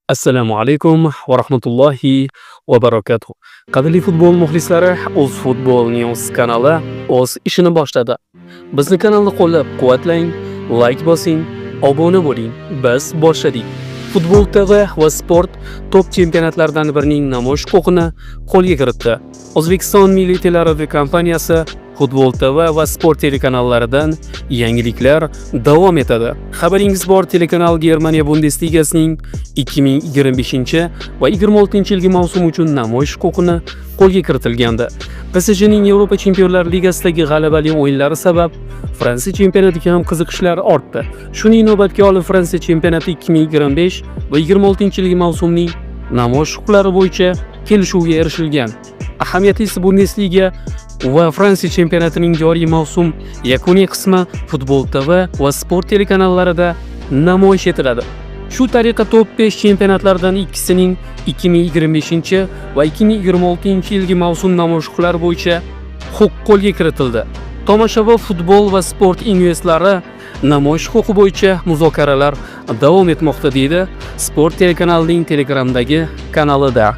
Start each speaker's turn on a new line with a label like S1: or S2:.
S1: Assalomu alaykum va rahmatullohi va barakatuh. Qadrli futbol muxlislari, O'z Futbol News kanali o'z ishini boshladi. Bizni kanalni qo'llab-quvvatlang, layk bosing, obuna bo'ling. Biz boshladik. Futbol TV va sport top chempionatlaridan birining namoyish huquqini qo'lga kiritdi. O'zbekiston Milliy teleradio kompaniyasi Futbol TV va sport telekanallaridan yangiliklar davom etadi. Xabaringiz bor, telekanal Germaniya Bundesligasining 2025 va 26-yilgi mavsum uchun namoyish huquqini qo'lga kiritilgandi. PSJning Yevropa Chempionlar Ligasidagi g'alabali o'yinlari sabab Fransiya chempionatiga ham qiziqishlar ortdi. Shuni inobatga olib, Fransiya chempionati 2025 va 26-yilgi mavsumning namoyish huquqlari bo'yicha kelishuvga erishilgan. Ahamiyatlisi, Bundesliga va Fransiya chempionatining joriy mavsum yakuniy qismi Futbol TV va sport telekanallarida namoyish etiladi. Shu tariqa top 5 chempionatlardan ikkisining 2025 va 2026-yilgi mavsum namoyish huquqlari bo'yicha huquq qo'lga kiritildi. Tomoshabop futbol va sport investlari namoyish huquqi bo'yicha muzokaralar davom etmoqda, deydi sport telekanalining Telegramdagi kanalida.